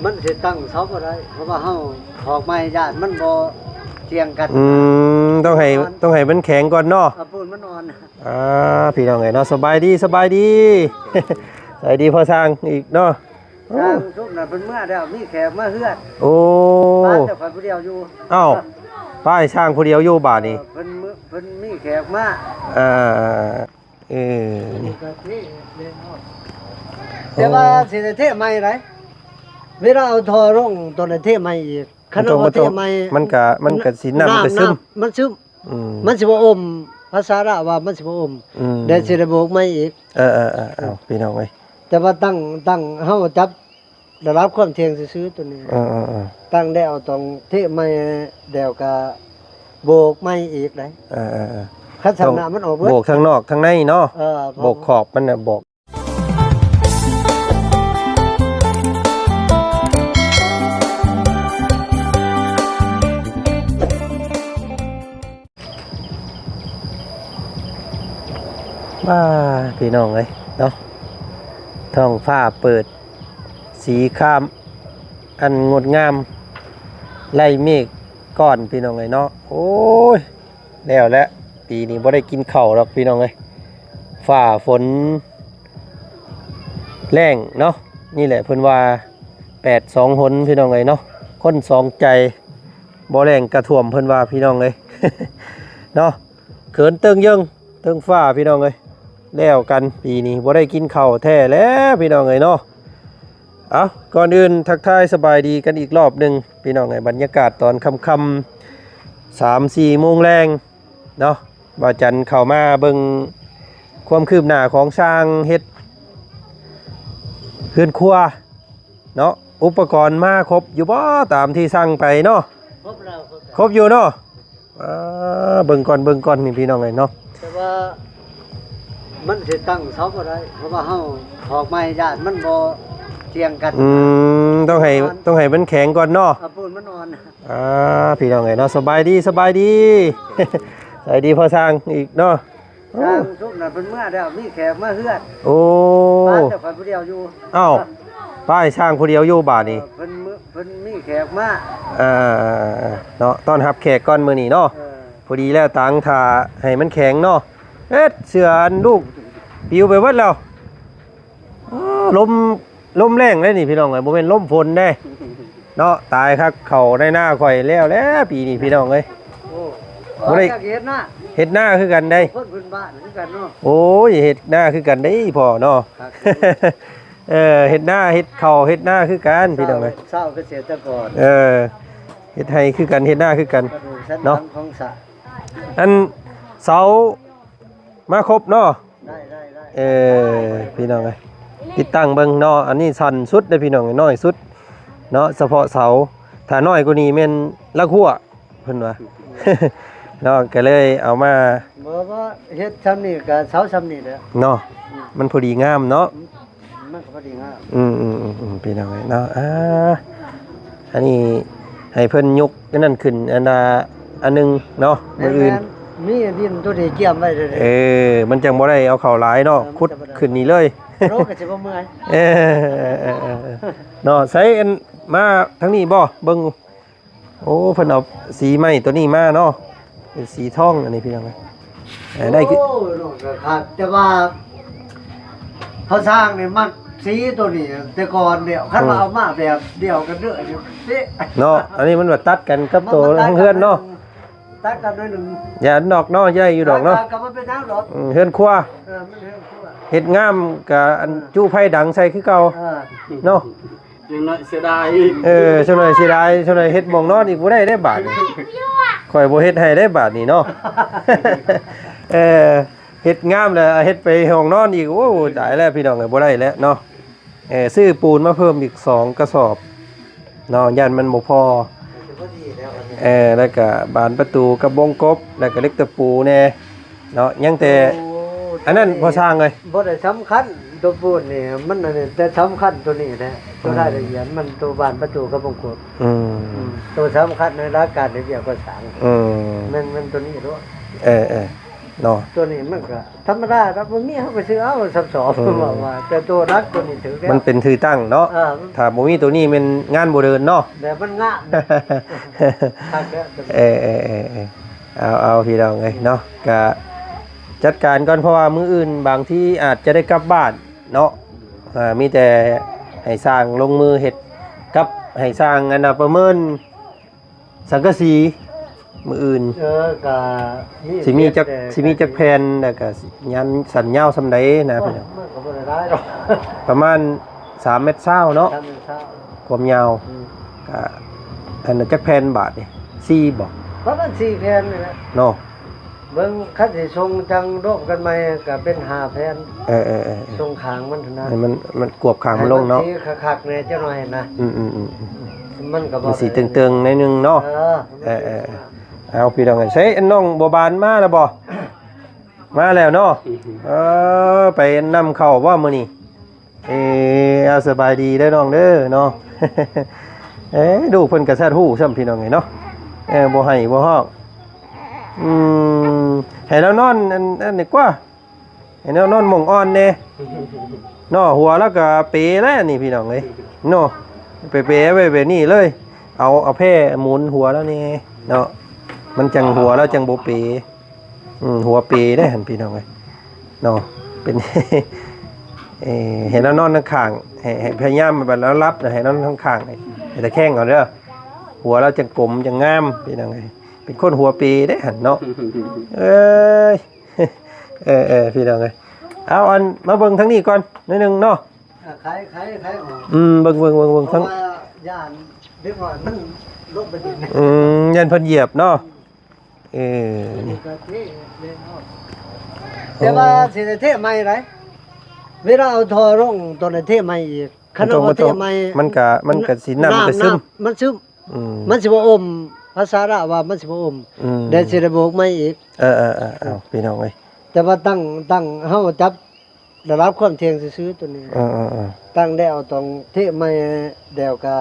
ມັນຊິຕັ້ງເສົາບໍ່ໄດ້ ເພາະວ່າເຮົາຖອກໄມ້ຢ້ານມັນບໍ່ທ່ຽງກັນ. ອືມ ຕ້ອງໃຫ້ ມັນອ່ອນ ຕ້ອງໃຫ້ມັນແຂງກ່ອນເນາະ. ອາ ປູນມັນອ່ອນ. ອ່າ ພີ່ນ້ອງເອີຍເນາະ ສະບາຍດີ ສະບາຍດີ ສະບາຍດີພໍ່ຊ່າງອີກເນາະ. ຊ່າງຊຸມນັ້ນເພິ່ນເມືອແລ້ວ ມີແຂກມາເຮືອນ. ໂອ້ ມາແຕ່ຂ້ອຍຜູ້ດຽວຢູ່. ອ້າວ ປ້າຍຊ່າງຜູ້ດຽວຢູ່ບາດນີ້. ເອີ ເພິ່ນເມືອ ເພິ່ນມີແຂກມາ. ອ່າ ເອີ ນີ້ ແຕ່ວ່າຊິໄດ້ເທໃໝ່ໃດ ເວລາເອົາທໍ່ລົງ ຕ້ອງໄດ້ເທໃໝ່ອີກ. ຄັນເອົາເທໃໝ່ ມັນກະ ມັນກະຊິ ນ້ຳມັນກະຊຶມ ນ້ຳມັນຊຶມ. ອືມ ມັນຊິບໍ່ອົມ ພາສາລາວວ່າມັນຊິບໍ່ອົມ. ອືມ ແລ້ວຊິໄດ້ໂບກໃໝ່ອີກ. ເອີໆໆ ເອົາ ເອີ ພີ່ນ້ອງເອີຍ ແຕ່ວ່າຕັ້ງ ຕັ້ງ ເຮົາຈັບລະດັບຄວາມທ່ຽງຊື່ໆ ໂຕນີ້. ເອີໆໆ ຕັ້ງແລ້ວຕ້ອງເທໃໝ່ແລ້ວກະໂບກໃໝ່ອີກໄດ໋. ເອີໆໆ ຄັນຊັ້ນ ຕ້ອງ ນ້ຳມັນອອກເບິດ ໂບກທັງນອກທັງໃນເນາະ. ເອີ ໂບກຂອບມັນນະ ໂບກ ວ້າ ພີ່ນ້ອງເອີຍເນາະ ທ້ອງຟ້າເປີດສີຄາມອັນງົດງາມ ໄລ່ເມກກ້ອນ ພີ່ນ້ອງເອີຍເນາະ. ໂອ້ຍ ແລ້ວແຫຼະ ປີນີ້ບໍ່ໄດ້ກິນເຂົ້າດອກ ພີ່ນ້ອງເອີຍ ຟ້າຝົນ ແລ້ງເນາະ. ນີ້ແຫຼະເພິ່ນວ່າແປດສອງຫົນ ພີ່ນ້ອງເອີຍເນາະ ຄົນສອງໃຈ ບໍ່ແລ້ງກະຖ້ວມ ເພິ່ນວ່າ ພີ່ນ້ອງເອີຍເນາະ. ເຂີນເຕີງເຢິງເຕີງຟ້າ ພີ່ນ້ອງເອີຍ ແລ້ວກັນ ປີນີ້ບໍ່ໄດ້ກິນເຂົ້າແທ້ແລ້ວ ພີ່ນ້ອງເອີຍເນາະ. ເອົາ ກ່ອນອື່ນທັກທາຍສະບາຍດີກັນອີກລອບໜຶ່ງ ພີ່ນ້ອງເອີຍ ບັນຍາກາດຕອນຄ່ຳໆ ສາມສີ່ໂມງແລງ ເນາະ ບ່າວຈັນເຂົ້າມາເບິ່ງຄວາມຄືບໜ້າຂອງຊ່າງເຮັດເຮືອນຄົວເນາະ. ອຸປະກອນມາຄົບຢູ່ບໍ່ ຕາມທີ່ສັ່ງໄປເນາະ? ຄົບແລ້ວ ຄົບແລ້ວ ຄົບຢູ່ເນາະ. ອ່າ ເບິ່ງກ່ອນ ເບິ່ງກ່ອນນີ້ ພີ່ນ້ອງເອີຍເນາະ ແຕ່ວ່າມັນຊິຕັ້ງເສົາບໍ່ໄດ້ ເພາະວ່າເຮົາຖອກໄມ້ຢ້ານມັນບໍ່ທ່ຽງກັນ. ອືມ ຕ້ອງໃຫ້ ມັນອ່ອນ ຕ້ອງໃຫ້ມັນແຂງກ່ອນເນາະ. ອາ ປູນມັນອ່ອນ. ອ່າ ພີ່ນ້ອງເອີຍເນາະ ສະບາຍດີ ສະບາຍດີ ສະບາຍດີພໍ່ຊ່າງອີກເນາະ. ຊ່າງຊຸມນັ້ນເພິ່ນເມືອແລ້ວ ມີແຂກມາເຮືອນ. ໂອ້ ມາແຕ່ຂ້ອຍຜູ້ດຽວຢູ່. ອ້າວ ປ້າຍຊ່າງຜູ້ດຽວຢູ່ບາດນີ້. ເອີ ເພິ່ນເມືອ ເພິ່ນມີແຂກມາ. ອ່າ ເນາະ ຕ້ອນຮັບແຂກກ່ອນມື້ນີ້ເນາະ. ເອີ ພໍດີແລ້ວ ຕາງຖ້າໃຫ້ມັນແຂງເນາະ. ເຮັດເສື້ອອັນລູກປິວໄປເບິດແລ້ວ. ອໍ ລົມ ລົມແລ້ງເດ້ນີ້ພີ່ນ້ອງເອີຍ ບໍ່ແມ່ນລົມຝົນເດ້ເນາະ. ຕາຍຄັກ ເຂົ້າໃນນາຂ້ອຍແລ້ວແຫຼະປີນີ້ພີ່ນ້ອງເອີຍ. ໂອ້ ບໍ່ໄດ້ ເຮັດນາ ເຮັດນາຄືກັນເດ້ ຄົນພື້ນບ້ານຄືກັນເນາະ. ໂອ້ຍ ເຮັດນາຄືກັນເດ້ພໍ່ເນາະ. ເອີ ເຮັດນາ ເຮັດເຂົ້າ ເຮັດນາຄືກັນພີ່ນ້ອງເອີຍ ຊາວເກສດຕະກອນ. ເອີ ເຮັດໄຮ່ຄືກັນ ເຮັດນາຄືກັນເນາະ. ອັນເສົາມາຄົບເນາະ. ໄດ້ ໄດ້ ໄດ້ ເອີ ພີ່ນ້ອງເອີຍ ຕິດຕັ້ງເບິ່ງເນາະ. ອັນນີ້ສັ້ນສຸດເດ້ພີ່ນ້ອງ ນ້ອຍສຸດເນາະ ສະເພາະເສົາ. ຖ້ານ້ອຍກວ່ານີ້ແມ່ນລະຮົ້ວເພິ່ນວ່າເນາະ ກໍເລີຍເອົາມາ ບໍ່ ບໍ່ ເຮັດຊ່ຳນີ້ກໍເສົາຊ່ຳນີ້ແຫຼະເນາະ. ອືມ ມັນພໍດີງາມເນາະ. ອືມ ມັນກໍພໍດີງາມ. ອືມໆໆ ພີ່ນ້ອງເອີຍເນາະ. ອ່າ ອັນນີ້ໃຫ້ເພິ່ນຍົກອັນນັ້ນຂຶ້ນ ອັນລະອັນໜຶ່ງເນາະ ມື້ອື່ນ. ແມ່ນໆ ມີດິນໂຕນີ້ກຽມໄວ້ເດີ. ເອີ ມັນຈັ່ງບໍ່ໄດ້ເອົາເຂົ້າຫຼາຍເນາະ. ເອີ ມັນ ຂຸດຂຶ້ນນີ້ເລີຍ. ໂລກກໍຊິບໍ່ເມື່ອຍ. ເອີ ເນາະ. ໃສ ອັນ ມາທາງນີ້ບໍ່ ເບິ່ງ. ໂອ້ ເພິ່ນເອົາສີໄມ້ໂຕນີ້ມາເນາະ ເປັນສີທອງ ອັນນີ້ພີ່ນ້ອງເອີຍ. ເອີ ໄດ້ຄື ໂອ້ຍ ນ້ອງກໍຄັກ ແຕ່ວ່າພໍ່ຊ່າງນີ້ມັກສີໂຕນີ້ແຕ່ກ່ອນແລ້ວ. ຄັນວ່າ ອືມ ເອົາມາແບບດຽວກັນເດີ ເດະ ເນາະ. ອັນນີ້ມັນວ່າຕັດກັນກັບໂຕ ມັນ ທາງເຮືອນເນາະ ຕັດກັນໜ້ອຍໜຶ່ງ. ຢ່ານອກເນາະ ຢ່າຢູ່ດອກເນາະ. ກໍບໍ່ເປັນຫຍັງດອກ. ອືມ ເຮືອນຄົວ. ເອີ ມັນເຮືອນຄົວ ເຮັດງາມກະອັນ ເອີ ຈຸໄຟດັງໃສ່ຄືເກົ່າ. ເອີ ເນາະ. ຈັ່ງໜ້ອຍເສຍດາຍ. ເອີ ຈັ່ງໜ້ອຍເສຍດາຍ ຈັ່ງໜ້ອຍເຮັດໝ່ອງນອນອີກບໍ່ໄດ້ເດ້ບາດນີ້. ຂ້ອຍບໍ່ເຮັດໃຫ້ເດ້ບາດນີ້ເນາະ. ເອີ ເຮັດງາມແລ້ວເຮັດໄປຫ້ອງນອນອີກ. ໂອ້ ຕາຍແລ້ວພີ່ນ້ອງເອີຍ ບໍ່ໄດ້ແລ້ວເນາະ. ເອີ ຊື້ປູນມາເພີ່ມອີກສອງກະສອບເນາະ ຢ້ານມັນບໍ່ພໍ. ເອີ ແລ້ວກະບານປະຕູກັບວົງກົບ ແລ້ວກະເຫຼັກຕະປູແດ່ ເນາະ ຍັງແຕ່ ໂອ້ ອັນນັ້ນພໍ່ຊ່າງເອີຍ ບໍ່ໄດ້ສຳຄັນ ຕົວປູນນີ້ ມັນອັນນີ້ ແຕ່ສຳຄັນຕົວນີ້ແຫຼະ ຕົວ ອືມ ລາຍລະອຽດມັນ ຕົວບານປະຕູກັບວົງກົບ. ອືມ ອືມ ຕົວສຳຄັນໃນຫຼັກການເຮັດວຽກກໍ່ສ້າງ. ອືມ ແມ່ນ ແມ່ນຕົວນີ້ໂລດ. ເອີ ເອີ ເນາະ ຕົວນີ້ມັນກໍທຳມະດາດອກ ບໍ່ມີເຮົາກໍຊື້ເອົາຊ້ຳສອງ ເອີ ເວົ້າວ່າ ແຕ່ຕົວຫຼັກຕົວນີ້ຖືກແລ້ວ ມັນເປັນຖືຕັ້ງເນາະ ເອີ ຖ້າບໍ່ມີຕົວນີ້ແມ່ນງານບໍ່ເດີນເນາະ ແບບມັນງາມຄັກແລ້ວ ເອີໆໆໆ ເອົາໆ ພີ່ນ້ອງເອີຍເນາະ ກະຈັດການກ່ອນ ເພາະວ່າມື້ອື່ນບາງທີອາດຈະໄດ້ກັບບ້ານເນາະ ເອີ ມີແຕ່ໃຫ້ຊ່າງລົງມືເຮັດ ກັບໃຫ້ຊ່າງອັນນ່າປະເມີນ ສັງກະສີມື້ອື່ນ ເອີ ກະມີ ຊິມີຈັກ ແຕ່ ຊິມີຈັກແຜ່ນ ແລ້ວກະຍານສັ້ນຍາວສ່ຳໃດນະ ໂອ້ຍ ພີ່ນ້ອງ ມັນກໍບໍ່ໄດ້ຫຼາຍດອກ ປະມານສາມແມັດຊາວເນາະ ສາມແມັດຊາວ ຄວາມຍາວ ອືມ ກະອັນນັ້ນຈັກແຜ່ນບາດນີ້ ສີ່ບໍ ປະມານສີ່ແຜ່ນນີ້ແຫຼະເນາະ ເບິ່ງ ຄັນຊິສົ່ງຈັ່ງລວມກັນໃໝ່ກໍເປັນຫ້າແຜ່ນ ເອີໆໆໆ ສົ່ງຂ້າງມັນຫັ້ນນະ ໃຫ້ມັນ ມັນກວບຂ້າງມັນລົງເນາະ ໃຫ້ມັນສີຄັກໆແດ່ຈັກໜ້ອຍຫັ້ນນະ ອືມໆໆ ມັນກໍບໍ່ ມັນຊິເຕີງໆໜ້ອຍໜຶ່ງເນາະ ເອີ ເອີໆໆ ເອົາ ພີ່ນ້ອງເອີຍ ໃສ ນ້ອງບົວບານມາແລ້ວບໍ່? ມາແລ້ວເນາະ ອືມ ເອີ ໄປນຳເຂົ້າບໍ່ມື້ນີ້? ເອີ ເອົາ ສະບາຍດີເດີນ້ອງເດີເນາະ ເອີ ລູກເພິ່ນກໍຊັດຮູ້ຊ້ຳ ພີ່ນ້ອງເອີຍເນາະ ເອີ ບໍ່ໄຫ້ບໍ່ຮ້ອງ ອືມ ໃຫ້ລາວນອນອັນ ອັນນີ້ກວ່າ ໃຫ້ລາວນອນໝ່ອງອ່ອນແດ່ເນາະ ຫົວລາວກໍເປແລ້ວນີ້ ພີ່ນ້ອງເອີຍເນາະ ໄປເປໄວ້ແບບນີ້ເລີຍ ເອົາ ເອົາແພ້ໝູນຫົວລາວແດ່ເນາະ ມັນຈັ່ງ ຫົວລາວຈັ່ງບໍ່ເປ. ອືມ ຫົວເປເດ້ຫັ້ນ ພີ່ນ້ອງເອີຍເນາະ ເປັນ ເອີ ໃຫ້ລາວນອນຂ້າງໆ ໃຫ້ ໃຫ້ພະຍາຍາມແບບລາວຫຼັບ ໃຫ້ນອນຂ້າງໆ ໃຫ້ຕະແຄງເອົາເດີ ຫົວລາວຈັ່ງກົມຈັ່ງງາມ ພີ່ນ້ອງເອີຍ ເປັນຄົນຫົວເປເດ້ຫັ້ນເນາະ ເອີຍ ເອີໆ ພີ່ນ້ອງເອີຍ ເອົາ ອັນ ມາເບິ່ງທາງນີ້ກ່ອນໜ້ອຍໜຶ່ງເນາະ ອ່າ ໄຂ ໄຂ ໄຂອອກ ອືມ ເບິ່ງ ເບິ່ງ ເບິ່ງ ເບິ່ງ ເພາະວ່າຢ້ານເດັກນ້ອຍມັນລົງໄປດິນ ອືມ ຢ້ານເພິ່ນຢຽບເນາະ ເອີ ນີ້ກໍເທແລ້ວ ແຕ່ວ່າ ໂອ້ ຊິໄດ້ເທໃໝ່ໃດ ເວລາເອົາທໍ່ລົງ ຕ້ອງໄດ້ເທໃໝ່ອີກ ຄັນເອົາບໍ່ເທໃໝ່ ມັນກໍ ມັນກໍຊິ ນ້ຳມັນກໍຊຶມ ນ້ຳ ນ້ຳມັນຊຶມ ອືມ ມັນຊິບໍ່ອົມ ພາສາລາວວ່າມັນຊິບໍ່ອົມ ອືມ ແລ້ວຊິໄດ້ໂບກໃໝ່ອີກ ເອີໆໆ ເອົາ ພີ່ນ້ອງເອີຍ ແຕ່ວ່າຕັ້ງ ຕັ້ງເຮົາຈັບ ລະດັບຄວາມທ່ຽງຊື່ໆ ຕົວນີ້ ເອີ ເອີ ເອີ ຕັ້ງແລ້ວຕ້ອງເທໃໝ່ ແລ້ວກະ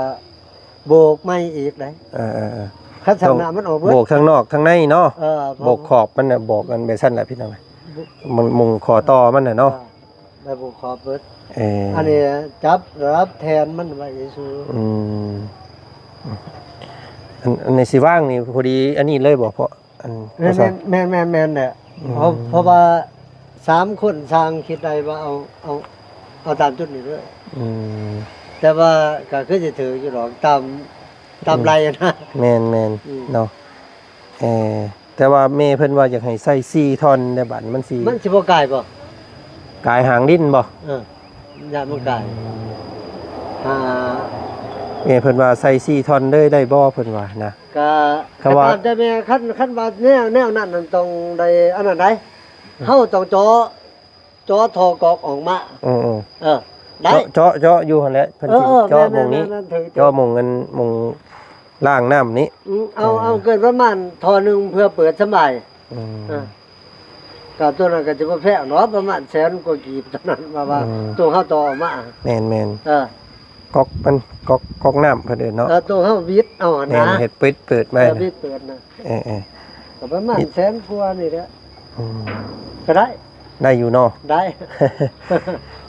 ໂບກໃໝ່ອີກໄດ໋ ເອີ ເອີ ເອີ ຄັນຊັ້ນນະ ຕ້ອງ ມັນອອກເບິດ ໂບກທາງນອກທາງໃນເນາະ ເອີ ໂບກຂອບມັນນະ ໂບກອັນແບບຊັ້ນລະ ພີ່ນ້ອງ ໂບກ ມັນມຸງຂໍ້ຕໍ່ມັນນະເນາະ ເອີ ໄດ້ໂບກຂອບເບິດ ເອີ ອັນນີ້ຈັບລະດັບແທ່ນມັນໄວ້ຊື່ໆ ອືມ ອັນ ອັນນີ້ຊິວາງນີ້ພໍດີອັນນີ້ເລີຍບໍ່ ເພາະ ອັນ ແມ່ນ ແມ່ນ ແມ່ນແຫຼະ ອືມ ເພາະ ເພາະວ່າສາມຄົນຊ່າງຄິດໄດ້ວ່າເອົາ ເອົາ ເອົາຕາມຈຸດນີ້ເດີ ອືມ ແຕ່ວ່າກໍຄືຊິຖືກຢູ່ດອກ ຕາມ ຕາມໄລ່ນະ ແມ່ນໆ ອືມ ເນາະ ເອີ ແຕ່ວ່າແມ່ເພິ່ນວ່າຢາກໃຫ້ໃສ່ສີ່ທ່ອນແດ່ ບາດມັນຊິ ມັນຊິບໍ່ກາຍບໍ່? ກາຍຫາງດິນບໍ່? ເອີ ຢ້ານມັນກາຍ ອືມ ຫາ ແມ່ເພິ່ນວ່າໃສ່ສີ່ທ່ອນເລີຍໄດ້ບໍ່? ເພິ່ນວ່ານະ ກະ ກະວ່າ ຕາມໃຈແມ່ ຄັນ ຄັນວ່າແນວ ແນວນັ້ນນັ້ນຕ້ອງໄດ້ອັນນັ້ນໃດ໋ ອືມ ເຮົາຕ້ອງເຈາະ ເຈາະທໍ່ກອກອອກມາ ເອີ ເອີ ເອີ ໄດ້ ເຈາະ ເຈາະ ເຈາະຢູ່ຫັ້ນແຫຼະ ເພິ່ນ ເອີ ຊິ ເອີ ເຈາະໝ່ອງນີ້ ແມ່ນໆ ແມ່ນໆ ເຈາະໝ່ອງອັນ ໝ່ອງລ້າງນ້ຳນີ້ ອືມ ເອົາ ເອີ ເອົາເກີນປະມານທໍ່ໜຶ່ງເພື່ອເປີດສະບາຍ ອືມ ເອີ ກໍຕົວນັ້ນກໍຈະບໍ່ແພງດອກ ປະມານແສນກວ່າກີບເທົ່ານັ້ນ ວ່າ ວ່າ ອືມ ຕົວເຮົາຕໍ່ອອກມາ ແມ່ນໆ ເອີ ກອກມັນ ກອກ ກອກນ້ຳເພິ່ນເອີ້ນເນາະ ເອີ ຕົວເຮົາວິດເອົາຫັ້ນນະ ແມ່ນ ເຮັດປິດເປີດໄວ້ ເອີ ນະ ປິດເປີດນະ ເອີໆ ກໍປະມານແສນກວ່ານີ້ແຫຼະ ອືມ ກໍໄດ້ ໄດ້ຢູ່ເນາະ ໄດ້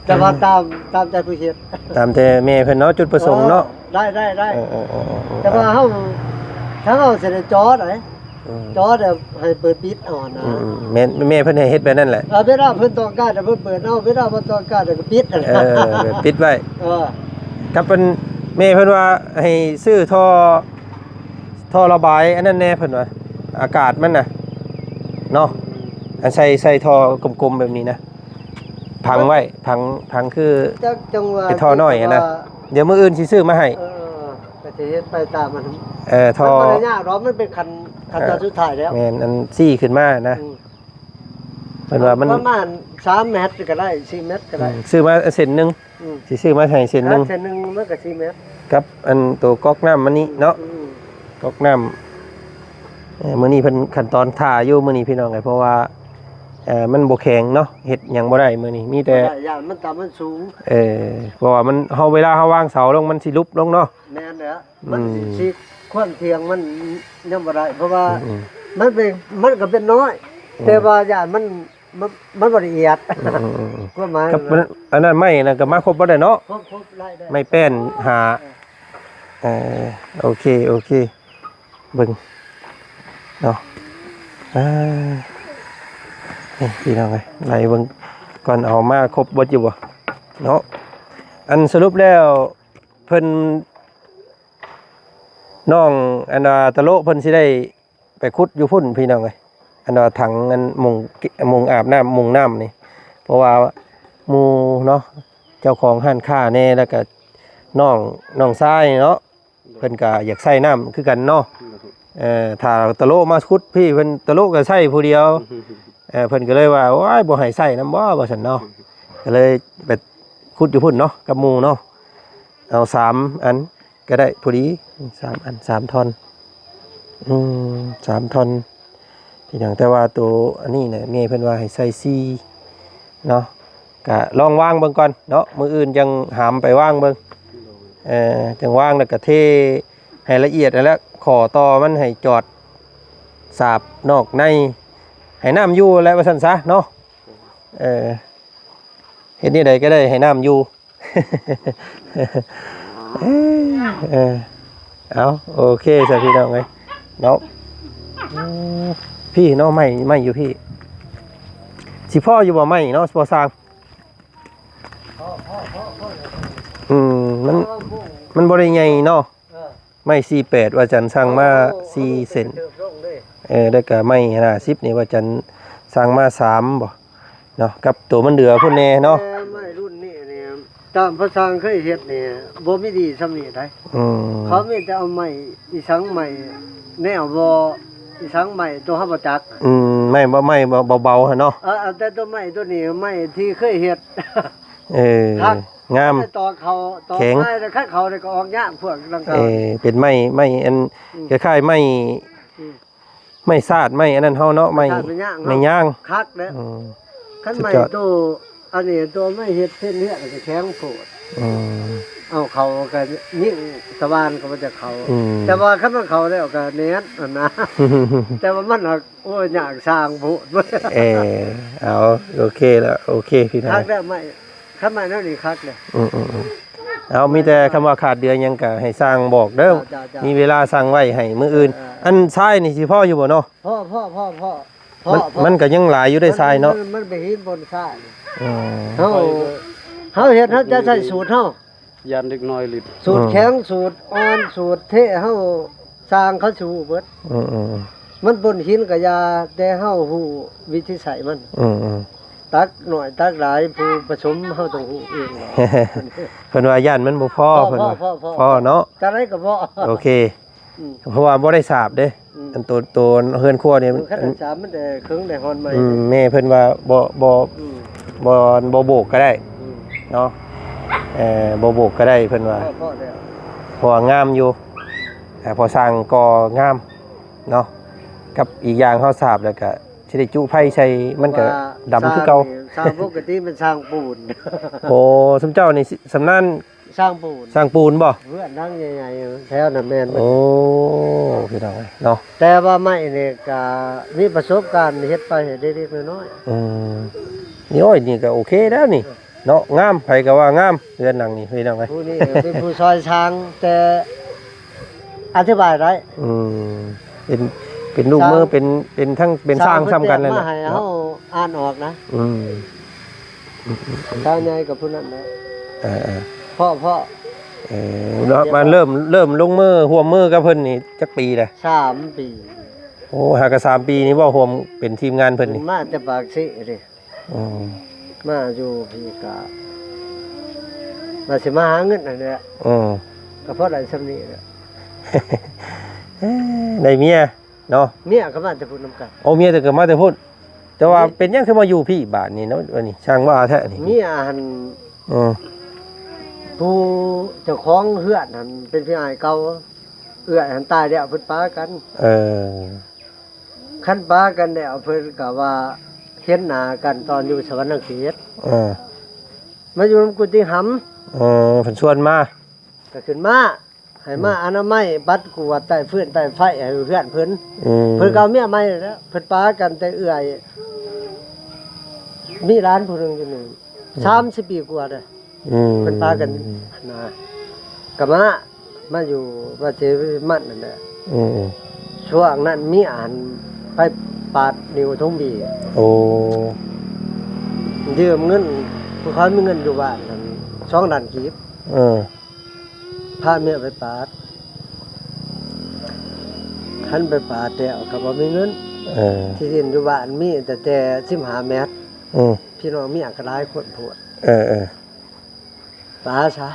ແຕ່ວ່າຕາມ ຕາມໃຈຜູ້ເຮັດ ຕາມແຕ່ແມ່ເພິ່ນເນາະ ຈຸດປະສົງເນາະ ເອີ ໄດ້ ໄດ້ ໄດ້ ເອີໆ ແຕ່ວ່າເຮົາ ຖ້າເຮົາຊິໄດ້ເຈາະໃດ ອືມ ເຈາະແລ້ວໃຫ້ເປີດປິດເອົານະ ອືມໆ ແມ່ນ ແມ່ເພິ່ນໃຫ້ເຮັດແບບນັ້ນແຫຼະ ເອີ ເວລາເພິ່ນຕ້ອງການແລ້ວເພິ່ນເປີດເອົາ ເວລາບໍ່ຕ້ອງການແລ້ວກໍປິດ ເອີ ປິດໄວ້ ເອີ ກໍເປັນ ແມ່ເພິ່ນວ່າໃຫ້ຊື້ທໍ່ ທໍ່ລະບາຍອັນນັ້ນແດ່ເພິ່ນວ່າ ອາກາດມັນນະເນາະ ອັນໃສ່ ໃສ່ທໍ່ກົມໆແບບນີ້ນະ ຝັງໄວ້ ຝັງ ຝັງຄື ຈັກຈັ່ງວ່າ ເປັນທໍ່ນ້ອຍຫັ້ນນະ ແຕ່ວ່າ ດຽວມື້ອື່ນຊິຊື້ມາໃຫ້ ເອີ ກໍຊິເຮັດໄປຕາມມັນ ເອີ ທໍ່ ມັນບໍ່ໄດ້ຍາກດອກ ມັນເປັນຂັ້ນ ຂັ້ນຕອນ ເອີ ສຸດທ້າຍແລ້ວ ແມ່ນ ອັນຊີ້ຂຶ້ນມານະ ອືມ ເພິ່ນວ່າມັນ ປະມານສາມແມັດກໍໄດ້ ສີ່ແມັດກໍໄດ້ ອືມ ຊື້ມາເສັ້ນໜຶ່ງ ອືມ ຊິຊື້ມາໃຫ້ເສັ້ນໜຶ່ງ ເສັ້ນໜຶ່ງມັນກໍສີ່ແມັດ ກັບອັນໂຕກອກນ້ຳມັນນີ້ເນາະ ອືມ ກອກນ້ຳ ເອີ ມື້ນີ້ເພິ່ນຂັ້ນຕອນຖ້າຢູ່ມື້ນີ້ພີ່ນ້ອງເອີຍ ເພາະວ່າ ເອີ ມັນບໍ່ແຂງເນາະ ເຮັດຫຍັງບໍ່ໄດ້ມື້ນີ້ ມີແຕ່ ບໍ່ໄດ້ ຢ້ານມັນຕ່ຳມັນສູງ ເອີ ເພາະວ່າມັນ ເຮົາ ເວລາເຮົາວາງເສົາລົງມັນຊິຫຼຸບລົງເນາະ ແມ່ນແຫຼະ ມັນຊິ ອືມ ຊິຄວາມທ່ຽງມັນຍັງບໍ່ໄດ້ ເພາະວ່າ ອືມໆ ມັນເປັນ ມັນກໍເປັນນ້ອຍ ແຕ່ວ່າຢ້ານມັນ ມັນ ມັນບໍ່ລະອຽດ ອືມໆໆ ຄວາມໝາຍ ກັບອັນນັ້ນ ໄມ້ນັ້ນກໍມາຄົບບໍ່ໄດ້ເນາະ ຄົບໆ ໄດ້ ໄດ້ ໄມ້ແປ້ນຫາ ເອີ ໂອເຄ ໂອເຄ ເບິ່ງເນາະ ອ່າ ນີ້ພີ່ນ້ອງເອີຍ ໄລ່ເບິ່ງກ່ອນ ເອົາມາຄົບເບິດຢູ່ບໍ່ເນາະ ອັນສະຫຼຸບແລ້ວ ເພິ່ນ ນ້ອງ ອັນວ່າຕະໂລະ ເພິ່ນຊິໄດ້ໄປຂຸດຢູ່ພຸ້ນພີ່ນ້ອງເອີຍ ອັນວ່າຖັງ ອັນມຸງ ມຸງອາບນ້ຳ ມຸງນ້ຳນີ້ ເພາະວ່າໝູ່ເນາະ ເຈົ້າຂອງຮ້ານຄ້າແດ່ ແລ້ວກະນ້ອງ ນ້ອງຊາຍເນາະ ເພິ່ນກະຢາກໃຊ້ນ້ຳຄືກັນເນາະ ເອີ ຖ້າຕະໂລະມາຂຸດພີ້ ເພິ່ນ ຕະໂລະກະໃຊ້ຜູ້ດຽວ ເອີ ເພິ່ນກະເລີຍວ່າ ໂອ້ຍ ບໍ່ໃຫ້ໃຊ້ນຳບໍ່ ວ່າຊັ້ນເນາະ ກະເລີຍໄປຂຸດຢູ່ພຸ້ນເນາະ ກັບໝູ່ເນາະ ເອົາສາມອັນ ກໍໄດ້ພໍດີ ສາມອັນ ສາມທ່ອນ ອືມ ສາມທ່ອນ ເປັນຫຍັງ ແຕ່ວ່າໂຕອັນນີ້ນະ ແມ່ເພິ່ນວ່າໃຫ້ໃສ່ສີ່ເນາະ ກະລອງວາງເບິ່ງກ່ອນເນາະ ມື້ອື່ນຈັ່ງຫາມໄປວາງເບິ່ງ ເອີ ຈັ່ງວາງແລ້ວກະເທໃຫ້ລະອຽດຫັ້ນແຫຼະ ຂໍ້ຕໍ່ມັນໃຫ້ຈອດສາບນອກໃນ ໃຫ້ນ້ຳຢູ່ແຫຼະ ວ່າຊັ້ນຊະເນາະ ເອີ ເຮັດແນວໃດກໍໄດ້ໃຫ້ນ້ຳຢູ່. ເອີ ເອົາ ໂອເຄຊະພີ່ນ້ອງເອີຍເນາະ ອືມ ພີ້ເນາະ ໄມ້ ໄມ້ຢູ່ພີ້ ຊິພໍຢູ່ບໍ່ໄມ້ເນາະ ພໍສ້າງ ອືມ ມັນ ມັນບໍ່ໄດ້ໃຫຍ່ເນາະ ເອີ ໄມ້ສີ່ແປດ ວ່າຈັນສັ່ງມາ ໂອ້ ສີ່ເສັ້ນ ເອີ ແລ້ວກະໄມ້ຫ້າສິບນີ້ ວ່າຈັນສັ່ງມາສາມບໍ່ເນາະ ກັບໂຕມັນເຫຼືອພຸ້ນແດ່ເນາະ ແຕ່ໄມ້ລຸ້ນນີ້ນີ້ ຕາມພາສາເຄີຍເຮັດນີ້ ບໍ່ມີດີສ່ຳນີ້ໃດ ອືມ ເຂົາມີແຕ່ເອົາໄມ້ອີສັງ ໄມ້ແນວບໍ່ ອີສັງ ໄມ້ໂຕເຮົາບໍ່ຈັກ ອືມ ໄມ້ບໍ່ ໄມ້ເບົາໆຫັ້ນເນາະ ເອີ ເອົາແຕ່ໂຕໄມ້ໂຕນີ້ ໄມ້ທີ່ເຄີຍເຮັດ ເອີ ງາມ ຕອກເຂົ້າ ຕອກແຂງ ໄມ້ແລ້ວຄັດເຂົ້າແລ້ວກໍອອກຍາກພວກດັ່ງກ່າວ ເອີ ເປັນໄມ້ ໄມ້ອັນ ອືມ ຄ້າຍໆໄມ້ ອືມ ໄມ້ຊາດ ໄມ້ອັນນັ້ນເຮົາເນາະ ໄມ້ ໄມ້ຍາງ ໄມ້ຍາງ ຄັກແລ້ວ ອືມ ຄັນໄມ້ ສຸດຍອດ ໂຕ ອັນນີ້ໂຕໄມ້ເຮັດເສັ້ນເຮືອນກໍແຂງໂພດ ອືມ ເອົາເຂົ້າກໍຍິງສະຫວ່ານກໍບໍ່ຈະເຂົ້າ ອືມ ແຕ່ວ່າຄັນມັນເຂົ້າແລ້ວກໍແໜ້ນຫັ້ນນະ ແຕ່ວ່າມັນຫາກ ໂອ້ຍ ຍາກສ້າງໂພດ ເອີ ເອົາ ໂອເຄລະ ໂອເຄພີ່ນ້ອງ ຄັກແລ້ວໄມ້ ຄັນໄມ້ແນວນີ້ຄັກເລີຍ ອືມໆໆ ເອົາ ມີແຕ່ຄຳວ່າຂາດເດືອນຫຍັງກະໃຫ້ຊ່າງບອກເດີ ຈ້າໆໆ ມີເວລາສັ່ງໄວ້ໃຫ້ມື້ອື່ນ ເອີ ອັນຊາຍນີ້ຊິພໍຢູ່ບໍ່ເນາະ ພໍ ພໍ ພໍ ພໍ ພໍ ມັນ ພໍ ມັນກະຍັງຫຼາຍຢູ່ເດ້ຊາຍເນາະ ມັນ ມັນໄປຫີນບົນຊາຍ ອືມ ເຮົາ ເຮົາເຮັດ ເຮົາຈະໃຊ້ສູດເຮົາ ຢ້ານເດັກນ້ອຍຫຼິ້ນ ສູດແຂງ ອືມ ສູດອ່ອນ ສູດເທະ ເຮົາຊ່າງເຂົາຊິຮູ້ເບິດ ອືມໆ ມັນປົນຫີນກະຢ່າ ແຕ່ເຮົາຮູ້ວິທີໃຊ້ມັນ ອືມໆ ຕັກໜ້ອຍຕັກຫຼາຍ ຜູ້ປະສົມເຮົາຕ້ອງຮູ້ເອງ ເພິ່ນວ່າຢ້ານມັນບໍ່ພໍ ພໍ ເພິ່ນວ່າ ພໍ ພໍ ພໍ ພໍເນາະ ຈັ່ງໃດກໍພໍ ໂອເຄ ອືມ ເພາະວ່າບໍ່ໄດ້ສາບເດ້ ອືມ ອັນໂຕ ໂຕເຮືອນຄົວນີ້ ເອີ ຄັນສາບມັນໄດ້ເຄິ່ງໄດ້ຮອນໄມ້ ອືມ ແມ່ເພິ່ນວ່າບໍ່ ບໍ່ ອືມ ບໍ່ ບໍ່ໂບກກໍໄດ້ ອືມ ເນາະ ເອີ ບໍ່ໂບກກໍໄດ້ເພິ່ນວ່າ ພໍ ພໍແລ້ວ ເພາະວ່າງາມຢູ່ ອ່າ ພໍສ້າງກໍງາມເນາະ ກັບອີກຢ່າງເຮົາສາບແລ້ວກໍຊິໄດ້ຈຸໄຟໃສ່ ມັນກໍດຳຄືເກົ່າ ວ່າສ້າງນີ້ ສ້າງປົກກະຕິແມ່ນສ້າງປູນ ໂອ້ ຊຸມເຈົ້ານີ້ຊຳນານ ສ້າງປູນ ສ້າງປູນບໍ່? ເຮືອນຫຼັງໃຫຍ່ໆ ແຖວນັ້ນແມ່ນເບິດ ໂອ້ ພີ່ນ້ອງເອີຍເນາະ ແຕ່ວ່າໄມ້ນີ້ກະມີປະສົບການເຮັດໄປໃຫ້ເລັກໆນ້ອຍໆ ອືມ ນີ້ ໂອ້ຍ ນີ້ກະໂອເຄແລ້ວນີ້ ເອີ ເນາະ ງາມ ໃຜກະວ່າງາມ ເຮືອນຫຼັງນີ້ ພີ່ນ້ອງເອີຍ ຜູ້ນີ້ເປັນຜູ້ຊ່ອຍສ້າງ ແຕ່ອະທິບາຍໄດ້ ອືມ ເປັນ ເປັນລູກມື ຊ່າງ ເປັນ ເປັນທັງ ເປັນຊ່າງຊ່າງ ຊ່ຳກັນນັ້ນແຫຼະ ມາໃຫ້ເຮົາອ່ານອອກນະ ອືມ ອືມໆໆ ຊາວໃຫຍ່ກັບຜູ້ນັ້ນແຫຼະ ເອີໆ ເພາະ ເພາະ ເອີ ເນາະ ມາເລີ່ມ ເລີ່ມລົງມືຮ່ວມມືກັບເພິ່ນນີ້ຈັກປີແລ້ວ? ສາມປີ ໂອ້ ຫາກະສາມປີນີ້ບໍ່ຮ່ວມເປັນທີມງານເພິ່ນນີ້ ເພິ່ນມາແຕ່ປາກເຊເດ້ ອືມ ມາຢູ່ພີ້ກະ ວ່າຊິມາຫາເງິນຫັ້ນແຫຼະ ອືມ ກະພໍໄດ້ຊ່ຳນີ້ແຫຼະ ເອີ ໄດ້ເມຍ ເນາະ ເມຍກໍມາແຕ່ພຸ້ນນຳກັນ ໂອ້ ເມຍແຕ່ ກໍມາແຕ່ພຸ້ນ ແຕ່ວ່າເມຍ ເປັນຫຍັງຄືມາຢູ່ພີ້ບາດນີ້ເນາະ ອັນນີ້ຊ່າງວ່າແທ້ນີ້ ເມຍຫັ້ນ ເອີ ຜູ້ເຈົ້າຂອງເຮືອນຫັ້ນເປັນພີ່ອ້າຍເກົ່າ ເອື້ອຍຫັ້ນຕາຍແລ້ວເພິ່ນປາກັນ ເອີ ຄັນປາກັນແລ້ວເພິ່ນກໍວ່າເຫັນໜ້າກັນຕອນຢູ່ສະຫວັນນະເຂດ ເອີ ມາຢູ່ນຳກຸຕິຫຳ ເອີ ເພິ່ນຊວນມາ ກໍຂຶ້ນມາ ໃຫ້ມາ ອືມ ອະນາໄມ ບັດກວດໃຕ້ຟືນໃຕ້ໄຟໃຫ້ເພື່ອນເພິ່ນ. ອືມ ເພິ່ນກໍເອົາເມຍໃໝ່ແລ້ວ ເພິ່ນປາກັນແຕ່ເອື້ອຍ ມີຫຼານຜູ້ໜຶ່ງຢູ່ນີ້ ອືມ ສາມສິບປີກວ່າເດ້. ອືມ ເພິ່ນປາກັນນະ ກໍມາ ມາຢູ່ວັດເຊວິມັນນັ້ນແຫຼະ. ອືມ ຊ່ວງນັ້ນເມຍຫັ້ນໄປປາດນິ້ວຖົງບີ. ໂອ້ ຢືມເງິນ ຜູ້ເຂົາມີເງິນຢູ່ບ້ານນັ້ນ ສອງລ້ານກີບ. ເອີ ພາເມຍໄປປາດ ຄັນໄປປາດແລ້ວກໍບໍ່ມີເງິນ. ເອີ ທີ່ດິນຢູ່ບ້ານມີແຕ່ ແຕ່ສິບຫ້າແມັດ. ອືມ ພີ່ນ້ອງເມຍກໍຫຼາຍຄົນໂພດ. ເອີໆ ປາຊະ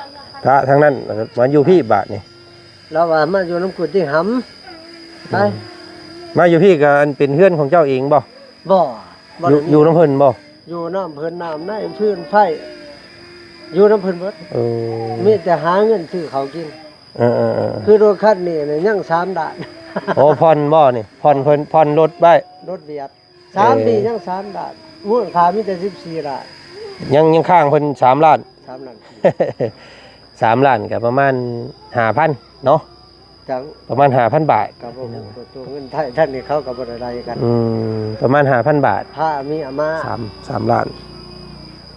ປາທາງນັ້ນ ມາຢູ່ພີ້ບາດນີ້. ລາວວ່າມາຢູ່ນຳກຸຕິຫຳ ໄປ ອືມ ມາຢູ່ພີ້ກໍອັນເປັນເຮືອນຂອງເຈົ້າເອງບໍ່? ບໍ່ ບໍ່ ຢູ່ ໄດ້ມີ ຢູ່ນຳເພິ່ນບໍ່? ຢູ່ນຳເພິ່ນ ນ້ຳໃນຟືນໄຟ ຢູ່ນຳເພິ່ນເບິດ. ເອີ ມີແຕ່ຫາເງິນຊື້ເຂົ້າກິນ. ເອີໆໆ ຄືລົດຄັນນີ້ນະ ຍັງສາມລ້ານ. ໂອ້ ຜ່ອນບໍ່ນີ້? ຜ່ອນເພິ່ນ ຜ່ອນລົດໄວ້ ລົດວຽດ. ສາມ ເອີ ປີຍັງສາມລ້ານ ມູນຄ່າມີແຕ່ສິບສີ່ລ້ານ. ຍັງ ຍັງຄ້າງເພິ່ນສາມລ້ານ. ສາມລ້ານ ສາມລ້ານກໍປະມານຫ້າພັນເນາະ. ຈັງ ປະມານຫ້າພັນບາດ. ກໍບໍ່ຮູ້ຕົວເງິນໄທ ທ່ານນີ້ເຂົາກໍບໍ່ໄດ້ໄລ່ກັນ. ອືມ ປະມານຫ້າພັນບາດ. ພາເມຍມາ ສາມ ສາມລ້ານ.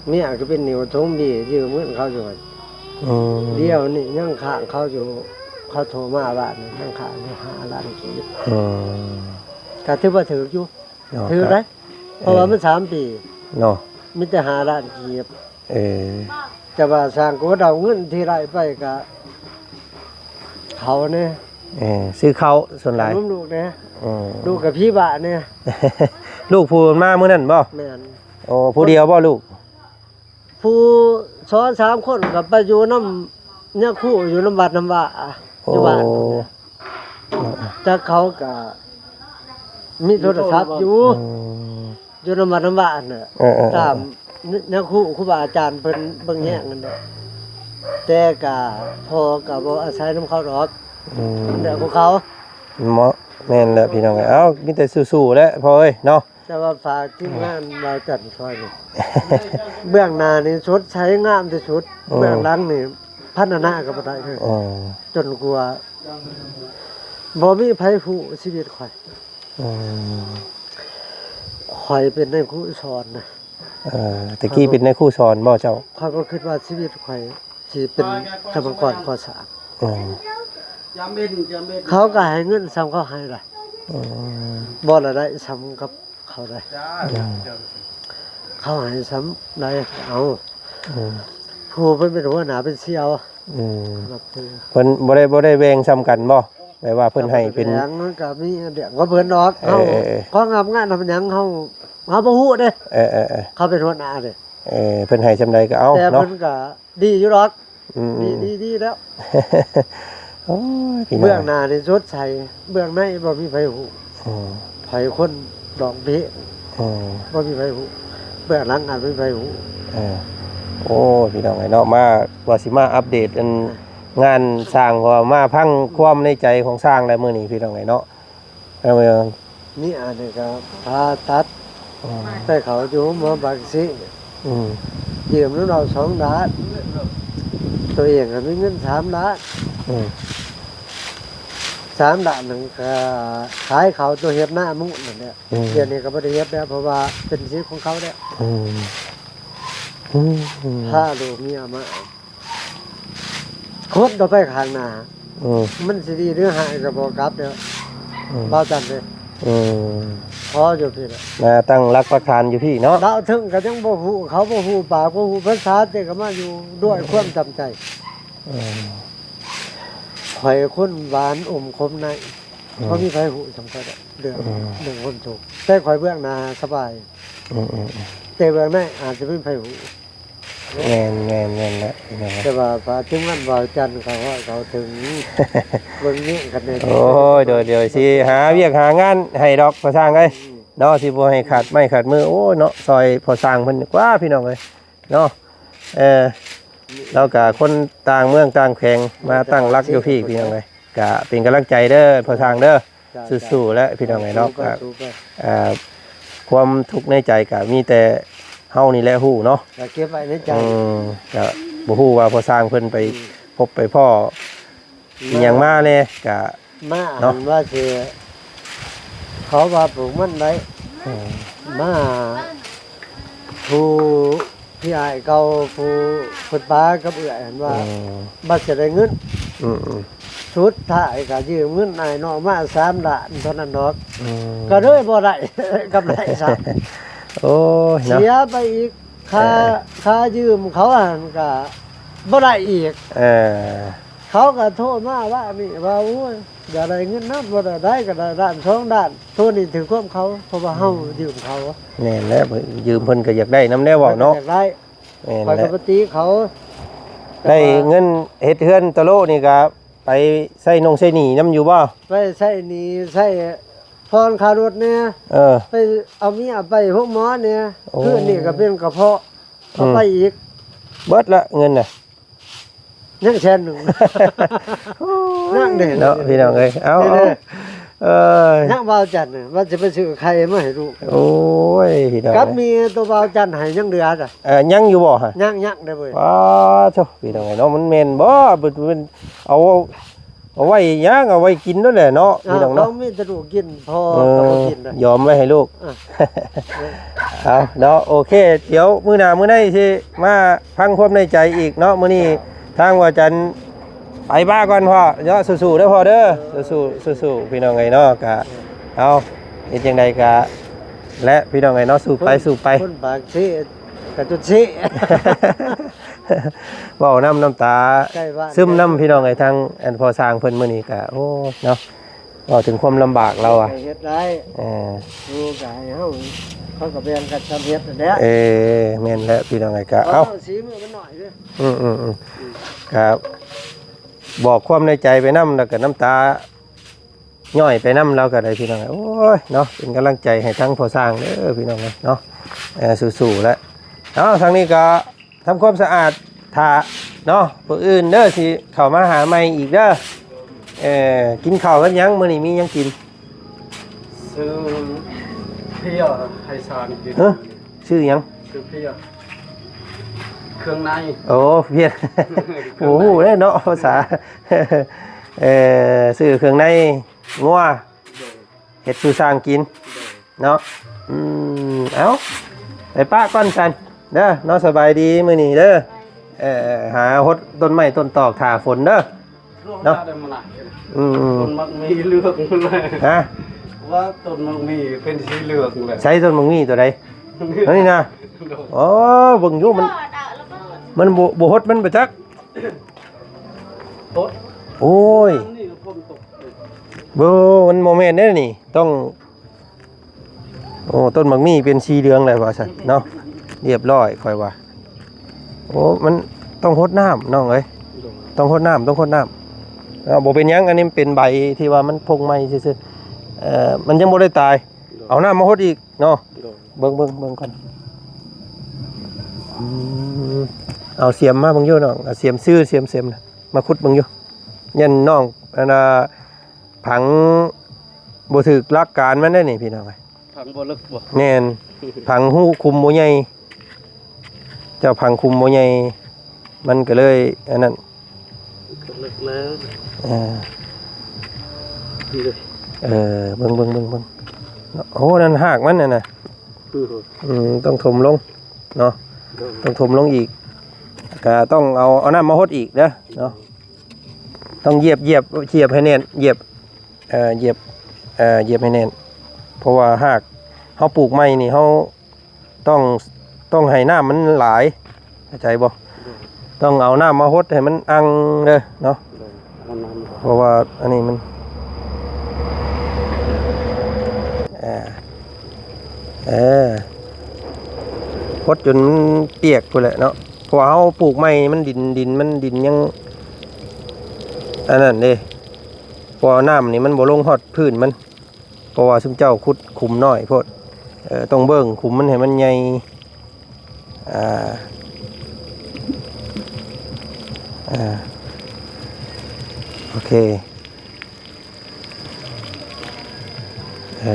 ເມຍກໍເປັນໜີ້ຖົງບີ ຢືມເງິນເຂົາຢູ່. ອືມ ດຽວນີ້ຍັງຄ້າງເຂົາຢູ່ ເຂົາໂທມາວ່ານີ້ ຍັງຄ້າງຢູ່ຫ້າລ້ານກີບ. ອືມ ກໍຖືວ່າຖືກຢູ່. ເນາະ ຖືກໄດ໋ ເອີ ເພາະວ່າມັນສາມປີເນາະ ມີແຕ່ຫ້າລ້ານກີບ. ເອີ ແຕ່ວ່າຊ່າງໂກດເອົາເງິນທີ່ໄດ້ໄປກະເຂົາແດ່. ເອີ ຊື້ເຂົ້າສ່ວນຫຼາຍ ຂະໜົມລູກແດ່. ອືມ ລູກກະຜີບ້າແດ່. ລູກຜູ້ມາມື້ນັ້ນບໍ່? ແມ່ນ. ໂອ້ ຜູ້ດຽວບໍ່ລູກ? ຜູ້ສອງສາມຄົນກໍໄປຢູ່ນຳຍາຄູ ຢູ່ນຳວັດນຳວາ ໂອ້ ຢູ່ບ້ານພຸ້ນແຫຼະ. ເອີໆ ຈັກເຂົາກໍມີໂທລະສັບຢູ່. ອືມ ຢູ່ນຳວັດນຳວາຫັ້ນແຫຼະ. ເອີໆໆ ຕາມຍາຄູ ຄູບາອາຈານເພິ່ນເບິ່ງແຍງຫັ້ນແຫຼະ. ແຕ່ກໍພໍ່ກໍບໍ່ອາໄສນຳເຂົາດອກ. ອືມ ແນວຂອງເຂົາເນາະ. ແມ່ນແຫຼະພີ່ນ້ອງເອີຍ. ເອົ້າ ມີແຕ່ສູ້ໆແຫຼະພໍ່ເອີຍເນາະ. ແຕ່ວ່າຝາກທີມງານບ່າວຈັນຊ່ອຍນີ້ ເບື້ອງໜ້ານີ້ສົດໃສງາມທີ່ສຸດ. ອືມ ເບື້ອງຫຼັງນີ້ພັນທະນາກໍບໍ່ໄດ້ເລີຍ. ອໍ ຈົນກວ່າບໍ່ມີໃຜຮູ້ຊີວິດຂ້ອຍ. ອືມ ຂ້ອຍເປັນນາຍຄູສອນນະ. ເອີ ແຕ່ກີ້ເປັນນາຍຄູສອນບໍ່ເຈົ້າ? ຂ້ອຍບໍ່ຄິດວ່າຊີວິດຂ້ອຍຊິເປັນກຳມະກອນກໍ່ສ້າງ. ອືມ ເຂົາກໍໃຫ້ເງິນສ່ຳເຂົາໃຫ້ລະ. ອືມ ບໍ່ລະໄດ້ສ່ຳກັບເຂົາໄດ໋. ອືມ ເຂົາໃຫ້ສ່ຳໃດເອົາ. ອືມ ຜູ້ເພິ່ນເປັນຫົວໜ້າເປັນສ່ຽວ. ອືມ ນັບຖື ເພິ່ນບໍ່ໄດ້ ບໍ່ໄດ້ແບ່ງສ່ຳກັນບໍ່? ແບບວ່າເພິ່ນໃຫ້ເປັນ ກໍບໍ່ໄດ້ແບ່ງ ມັນກໍມີເລື່ອງຂອງເພິ່ນດອກ. ເອີ ເຮົາ ເອີ ຄວາມງາມງານເປັນຫຍັງ ເຮົາ ເຮົາບໍ່ຮູ້ເດ້. ເອີໆໆ ເຂົາເປັນຫົວໜ້າເດ້. ເອີ ເພິ່ນໃຫ້ສ່ຳໃດກໍເອົາ ແຕ່ເນາະ ເພິ່ນກໍດີຢູ່ດອກ. ອືມໆ ດີ ດີ ດີແລ້ວ. ໂອ້ຍ ພີ່ນ້ອງ ເບື້ອງໜ້ານີ້ສົດໃສ ເບື້ອງໃນບໍ່ມີໃຜຮູ້. ອືມ ໃຜຄົນຮ້ອງເພງ. ອືມ ບໍ່ມີໃຜຮູ້ ເບື້ອງຫຼັງອາດບໍ່ມີໃຜຮູ້. ເອີ ໂອ້ຍ ພີ່ນ້ອງເອີຍເນາະ ມາ ວ່າຊິມາອັບເດດອັນ ອ່າ ງານສ້າງ ເພາະວ່າມາຟັງຄວາມໃນໃຈຂອງຊ່າງແລ້ວມື້ນີ້ ພີ່ນ້ອງເອີຍເນາະ. ເອີ ນີ້ອັນນີ້ກໍຜ່າຕັດ. ອືມ ໄປເຂົ້າຢູ່ໂຮງໝໍບາງກະສີ. ອືມ ຢືມນຳລາວສອງລ້ານ ຕົວເອງກໍມີເງິນສາມລ້ານ. ອືມ ສາມລ້ານນັ້ນກໍຂາຍເຂົ້າຕົວເຮັດນາໝູນັ້ນແຫຼະ. ອືມ ດຽວນີ້ກໍບໍ່ໄດ້ເຮັດແລ້ວ ເພາະວ່າເປັນສິດຂອງເຂົາແລ້ວ. ອືມ ອືມ ພາລູກເມຍມາ ຄົນຕໍ່ໄປຂ້າງໜ້າ. ອືມ ມັນຊິດີຫຼືຮ້າຍກໍບໍ່ກັບແລ້ວ. ອືມ ບ່າວຈັນເດ້. ອືມ ພໍຢູ່ພີ້ລະ ມາຕັ້ງຫຼັກປັກຖານຢູ່ພີ້ເນາະ. ດາວເທິງກໍຍັງບໍ່ຮູ້ ເຂົາບໍ່ຮູ້ປາກ ບໍ່ຮູ້ພາສາ ແຕ່ກໍມາຢູ່ດ້ວຍຄວາມຈຳໃຈ. ອືມ ຂ້ອຍຄົນຫວານອົມຂົມໃນ. ອືມ ບໍ່ມີໃຜຮູ້ສ່ຳຂ້ອຍດອກ ເລື່ອງ ອືມ ເລື່ອງຄວາມທຸກ ແຕ່ຂ້ອຍເບື້ອງໜ້າສະບາຍ. ອືມໆໆ ແຕ່ເບື້ອງໃນອາດຈະບໍ່ມີໃຜຮູ້. ແມ່ນໆໆ ແຫຼະ ແຕ່ວ່າຝາກທີມງານບ່າວຈັນເຂົາ ເຂົາເຖິງເບິ່ງແຍງກັນແດ່. ໂອ້ຍ ໂດຍໆ ຊິຫາວຽກຫາງານໃຫ້ດອກພໍ່ຊ່າງເອີຍ. ອືມ ເນາະ ຊິບໍ່ໃຫ້ຂາດໄມ້ຂາດມື. ໂອ້ຍເນາະ ຊ່ອຍພໍ່ຊ່າງເພິ່ນກວ່າ ພີ່ນ້ອງເອີຍເນາະ. ເອີ ລາວກະຄົນຕ່າງເມືອງຕ່າງແຂວງ ມາຕັ້ງຫຼັກຢູ່ພີ້ ພີ່ນ້ອງເອີຍ. ກະເປັນກຳລັງໃຈເດີພໍ່ຊ່າງເດີ. ເຈົ້າ ສູ້ໆແຫຼະ ເຈົ້າ ພີ່ນ້ອງເອີຍເນາະ. ສູ້ໄປ ສູ້ໄປ. ເອີ ຄວາມທຸກໃນໃຈກະມີແຕ່ເຮົານີ້ແຫຼະຮູ້ເນາະ ກະເກັບໄວ້ໃນໃຈ. ອືມ ກະບໍ່ຮູ້ວ່າພໍ່ຊ່າງເພິ່ນໄປ ອືມ ພົບໄປພໍ້ ອີ່ຫຍັງມາແດ່ ກະ ມາ ເນາະ ອັນວ່າຊິ ເຂົາວ່າປູກມັນໄດ້ ເອີ ມາ ຜູ້ພີ່ອ້າຍເກົ່າ ຜູ້ເພິ່ນປາກັບເອື້ອຍຫັ້ນວ່າ ເອີ ວ່າຊິໄດ້ເງິນ ອືມໆ ສຸດທ້າຍກໍຢືມເງິນອ້າຍນ້ອງມາສາມລ້ານເທົ່ານັ້ນດອກ ອືມ ກໍເລີຍບໍ່ໄດ້ ກຳໄລຊ້ຳ ໂອ້ຍ ເນາະ ເສຍໄປອີກ ຄ່າ ເອີ ຄ່າຢືມເຂົາຫັ້ນກໍບໍ່ໄດ້ອີກ ເອີ ເຂົາກໍໂທມາວ່ານີ້ວ່າ ໂອ້ຍ ຢາກໄດ້ເງິນນຳ ບໍ່ໄດ້ ໄດ້ກໍໄດ້ດ້ານສອງດ້ານ ໂທນີ້ຖືກຄວາມເຂົາ ເພາະວ່າເຮົາ ອືມ ຢືມເຂົາ ແມ່ນແລ້ວ ຢືມເພິ່ນກໍຢາກໄດ້ນຳແດ່ເວົ້າເນາະ ເພິ່ນກໍຢາກໄດ້ ແມ່ນແຫຼະ ຂ້ອຍກໍບໍ່ຕິເຂົາ ແຕ່ວ່າ ໄດ້ເງິນເຮັດເຮືອນຕະໂລະນີ້ກໍໄປໃຊ້ນົງໃຊ້ໜີ້ນຳຢູ່ບໍ່? ໄປໃຊ້ໜີ້ ໃຊ້ຜ່ອນຄ່າລົດແດ່ ເອີ ໄປເອົາເມຍໄປໂຮງໝໍແດ່ ໂອ້ ຄືອັນນີ້ກໍເປັນກະເພາະ ເອົາ ອືມ ໄປອີກ ເບິດລະເງິນນະ ຍັງແສນໜຶ່ງ ໂອ້ຍ ຍັງເດ້ ເນາະ ພີ່ນ້ອງເອີຍ ເອົາ ເອີ ຍັງບ່າວຈັນ ວ່າຊິໄປຊື້ໄຂ່ມາໃຫ້ລູກ ໂອ້ຍ ພີ່ນ້ອງ ກັບມີຕົວບ່າວຈັນໃຫ້ຍັງເຫຼືອຈ້ະ ເອີ ຍັງຢູ່ບໍ່ຫະ? ຍັງ ຍັງເດ້ເວີຍ ປາໂທ້ ພີ່ນ້ອງເອີຍເນາະ ມັນແມ່ນບໍ່? ເພິ່ນ ເພິ່ນເອົາ ເອົາໄວ້ຫຍັງ ເອົາໄວ້ກິນນັ້ນແຫຼະເນາະ ພີ່ນ້ອງເນາະ ມີແຕ່ລູກກິນ ພໍ່ ເອີ ກໍບໍ່ກິນ ຍອມໄວ້ໃຫ້ລູກ ອ່ະ ເອົາເນາະ ໂອເຄ ດຽວມື້ໜ້າມື້ໃນຊິມາຟັງຄວາມໃນໃຈອີກເນາະ ມື້ນີ້ທາງວ່າຈັນໄປບ້າກ່ອນພໍ່ເນາະ ສູ້ໆເດີພໍ່ເດີ ສູ້ໆ ສູ້ໆ ພີ່ນ້ອງເອີຍເນາະ ກະເອົາ ເຮັດຈັ່ງໃດກະ ແລະ ພີ່ນ້ອງເອີຍເນາະ ສູ້ໄປ ສູ້ໄປ ຄົນປາກເຊ ກະຈຸດເຊ ເວົ້ານຳນ້ຳຕາຊຶມນຳ ພີ່ນ້ອງເອີຍ ທາງອັນພໍ່ຊ່າງເພິ່ນມື້ນີ້ກະ ໂອ້ ເນາະ ເວົ້າເຖິງຄວາມລຳບາກລາວອະ ເຮັດໄດ້ ເອີ ຢູ່ກະໃຫ້ເຮົາ ເຂົາກະແບ່ງກັນຊຳເຮັດຫັ້ນແຫຼະ ເອີ ແມ່ນແຫຼະ ພີ່ນ້ອງເອີຍ ກະ ເອົາ ເອົາສີມືມັນໜ້ອຍເດີ ອືມໆໆ ກະບອກຄວາມໃນໃຈໄປນຳ ແລ້ວກະນ້ຳຕາ ຍ້ອຍໄປນຳລາວກໍໄດ້ພີ່ນ້ອງ ໂອ້ຍເນາະ ເປັນກຳລັງໃຈໃຫ້ທັງພໍ່ຊ່າງເດີພີ່ນ້ອງເນາະ ເອີ ສູ້ໆແຫຼະ ເອົາ ທາງນີ້ກໍທຳຄວາມສະອາດຖ້າເນາະ ມື້ອື່ນເດີຊິເຂົ້າມາຫາໃໝ່ອີກເດີ ເອີ ກິນເຂົ້າກັບຫຍັງ ມື້ນີ້ມີຫຍັງກິນ? ຊື້ເພຍໃຫ້ຊ່າງກິນ ຮະ? ຊື້ຫຍັງ? ຊື້ເພຍ ເຄື່ອງໃນ ໂອ້ ເພຍ ບໍ່ຮູ້ເດ້ເນາະ ພາສາ ເອີ ຊື້ເຄື່ອງໃນງົວ ໂດຍ ເຮັດສູ່ຊ່າງກິນ ໂດຍ ເນາະ ອືມ ເອົ້າ ໄປປະກ່ອນຊັ້ນເດີເນາະ ສະບາຍດີມື້ນີ້ເດີ ເອີ ຫາຫົດຕົ້ນໄມ້ຕົ້ນຕອກຖ້າຝົນເດີ ເນາະ ອືມ ຕົ້ນໝາກມີເຫຼືອງແລ້ວ ຮະ ວ່າຕົ້ນໝາກມີເປັນສີເຫຼືອງແລ້ວ ໃສຕົ້ນໝາກມີຕົວໃດ? ອັນນີ້ນະ ໂອ້ ເບິ່ງຢູ່ ມັນ ມັນບໍ່ ບໍ່ຫົດມັນບໍ່ຈັກ ໂອ້ຍ ເບິ່ງ ມັນບໍ່ແມ່ນເດ້ນີ້ ຕ້ອງ ໂອ້ ຕົ້ນໝາກມີເປັນສີເຫຼືອງແລ້ວວ່າຊັ້ນເນາະ ລຽບຮ້ອຍຂ້ອຍວ່າ ໂອ້ ມັນຕ້ອງຫົດນ້ຳນ້ອງເອີຍ ຕ້ອງຫົດນ້ຳ ຕ້ອງຫົດນ້ຳ ເນາະ ບໍ່ເປັນຫຍັງ ອັນນີ້ມັນເປັນໃບທີ່ວ່າມັນພົ່ງໃໝ່ຊື່ໆ ເອີ ມັນຍັງບໍ່ໄດ້ຕາຍ ເອົານ້ຳມາຫົດອີກເນາະ ໂດຍ ເບິ່ງ ເບິ່ງ ເບິ່ງກ່ອນ ອືມ ເອົາສຽມມາເບິ່ງຢູ່ນ້ອງ ເອົາສຽມ ຊື້ສຽມ ສຽມນະ ມາຂຸດເບິ່ງຢູ່ ຢ້ານນ້ອງ ອັນນ່າ ຝັງບໍ່ຖືກຫຼັກການມັນໄດ໋ນີ້ພີ່ນ້ອງເອີຍ ຝັງບໍ່ເລິກບໍ່? ແມ່ນ ຝັງຮູຂຸມບໍ່ໃຫຍ່ ເຈົ້າຝັງຂຸມບໍ່ໃຫຍ່ ມັນກໍເລີຍອັນນັ້ນ ກໍເລິກແລ້ວ ເອີ ເອີ ເບິ່ງ ເບິ່ງ ເບິ່ງ ເບິ່ງ ໂອ້ ນັ້ນຮາກມັນນັ້ນນະ ອືມ ອືມ ຕ້ອງຖົມລົງເນາະ ໂດຍ ຕ້ອງຖົມລົງອີກ ກໍຕ້ອງເອົາ ເອົານ້ຳມາຫົດອີກເດີເນາະ ຕ້ອງຢຽບ ຢຽບ ຢຽບໃຫ້ແໜ້ນ ຢຽບ ເອີ ຢຽບ ເອີ ຢຽບໃຫ້ແໜ້ນ ເພາະວ່າຮາກເຮົາປູກໃໝ່ນີ້ ເຮົາຕ້ອງ ຕ້ອງໃຫ້ນ້ຳມັນຫຼາຍ ເຂົ້າໃຈບໍ່? ໂດຍ ຕ້ອງເອົານ້ຳມາຫົດໃຫ້ມັນອັ່ງເດີເນາະ ໂດຍ ເອົານ້ຳ ເພາະວ່າອັນນີ້ມັນ ເອີ ເອີ ຫົດຈົນມັນປຽກພຸ້ນແຫຼະເນາະ ເພາະວ່າເຮົາປູກໃໝ່ ມັນດິນ ດິນ ມັນດິນຍັງອັນນັ້ນເດ້ ເພາະວ່ານ້ຳນີ້ມັນບໍ່ລົງຮອດພື້ນມັນ ເພາະວ່າຊຸມເຈົ້າຂຸດຂຸມນ້ອຍໂພດ ເອີ ຕ້ອງເບິ່ງຂຸມມັນໃຫ້ມັນໃຫຍ່ ອ່າ ອ່າ ໂອເຄ ເອີ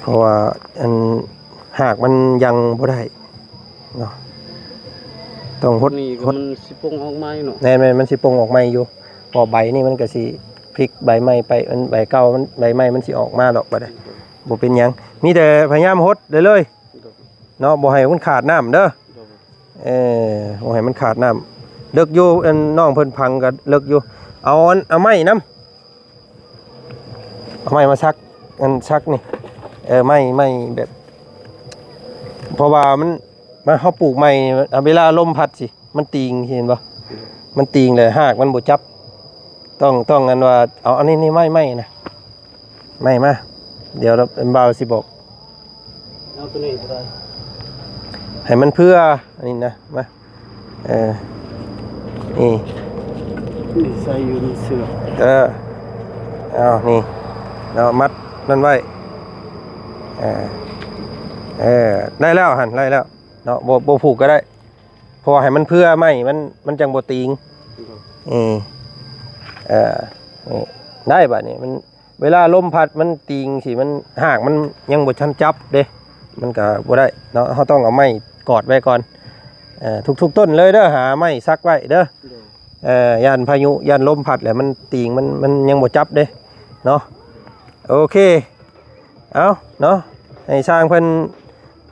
ເພາະວ່າອັນ ຮາກມັນຍັງບໍ່ໄດ້ເນາະ ຕ້ອງຫົດ ນີ້ກໍມັນຊິປົ່ງອອກໃໝ່ເນາະ. ແມ່ນໆ ມັນຊິປົ່ງອອກໃໝ່ຢູ່ ເພາະໃບນີ້ມັນກໍຊິພລິກໃບໃໝ່ໄປ ມັນໃບເກົ່າມັນ ໃບໃໝ່ມັນຊິອອກມາດອກ ບໍ່ໄດ້ ບໍ່ເປັນຫຍັງ ມີແຕ່ພະຍາຍາມຫົດເລື້ອຍໆ ໂດຍ ເນາະ ບໍ່ໃຫ້ມັນຂາດນ້ຳເດີ ໂດຍ ເອີ ບໍ່ໃຫ້ມັນຂາດນ້ຳ ເລິກຢູ່ ອັນນ້ອງເພິ່ນຝັງກໍເລິກຢູ່ ເອົາອັນ ເອົາໄມ້ນຳ ເອົາໄມ້ມາສັກ ອັນສັກນີ້ ເອີ ໄມ້ ໄມ້ແບບ ເພາະວ່າມັນ ມາ ເຮົາປູກໃໝ່ ເວລາລົມພັດຊິ ມັນຕີງ ເຫັນບໍ່? ມັນຕີງແລ້ວຮາກມັນບໍ່ຈັບ ຕ້ອງ ຕ້ອງອັນວ່າ ເອົາອັນນີ້ ນີ້ ໄມ້ ໄມ້ນະ ໄມ້ມາ ດຽວບ່າວຊິບອກ ເອົາໂຕນີ້ກໍໄດ້ ໃຫ້ມັນເພື່ອ ອັນນີ້ນະ ມາ ເອີ ນີ້ ນີ້ໃສ່ຢູ່ໃນເຊືອກ ເອີ ເອົານີ້ເນາະ ມັດນັ້ນໄວ້ ເອີ ເອີ ໄດ້ແລ້ວຫັ້ນ ໄດ້ແລ້ວເນາະ ບໍ່ ບໍ່ຜູກກໍໄດ້ ເພາະວ່າໃຫ້ມັນເພື່ອໄມ້ ມັນ ມັນຈັ່ງບໍ່ຕີງ ອືມ ເອີ ເອີ ນີ້ ໄດ້ບາດນີ້ ມັນ ເວລາລົມພັດມັນຕີງຊິ ມັນ ຮາກມັນຍັງບໍ່ທັນຈັບເດ້ ມັນກໍບໍ່ໄດ້ເນາະ ເຮົາຕ້ອງເອົາໄມ້ກອດໄວ້ກ່ອນ ເອີ ທຸກໆຕົ້ນເລີຍເດີ ຫາໄມ້ສັກໄວ້ເດີ ໂດຍ ເອີ ຢ້ານພາຍຸ ຢ້ານລົມພັດແລ້ວມັນຕີງ ມັນ ມັນຍັງບໍ່ຈັບເດ້ເນາະ ໂອເຄ ເອົາເນາະ ໃຫ້ຊ່າງເພິ່ນ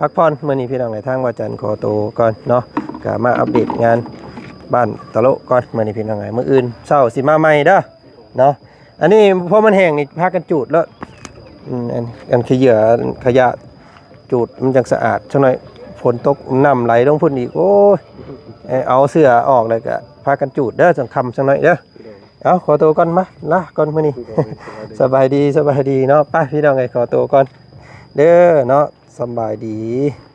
ພັກຜ່ອນ ມື້ນີ້ພີ່ນ້ອງເອີຍ ທາງບ່າວຈັນຂໍໂຕກ່ອນເນາະ ກໍມາອັບເດດງານບ້ານຕະໂລະກ່ອນ ມື້ນີ້ພີ່ນ້ອງເອີຍ ມື້ອື່ນເຊົ້າຊິມາໃໝ່ເດີເນາະ ອັນນີ້ພໍມັນແຫ້ງນີ້ພາກັນຈູດໂລດ ອືມ ອັນ ອັນຂີ້ເຫຍື້ອ ອັນຂະຫຍະ ຈູດມັນຈັ່ງສະອາດ ຈັກໜ້ອຍຝົນຕົກນ້ຳໄຫຼລົງພຸ້ນອີກ ໂອ້ຍ ເອີ ເອົາເສື້ອອອກແລ້ວກໍພາກັນຈູດເດີ ຈັ່ງຄ່ຳຈັກໜ້ອຍເດີ ເອົາ ຂໍໂຕກ່ອນ ມາ ລາກ່ອນມື້ນີ້ ໂດຍ ສະບາຍດີ ສະບາຍດີເນາະ ໄປ ພີ່ນ້ອງເອີຍ ຂໍໂຕກ່ອນເດີເນາະ ສະບາຍດີ.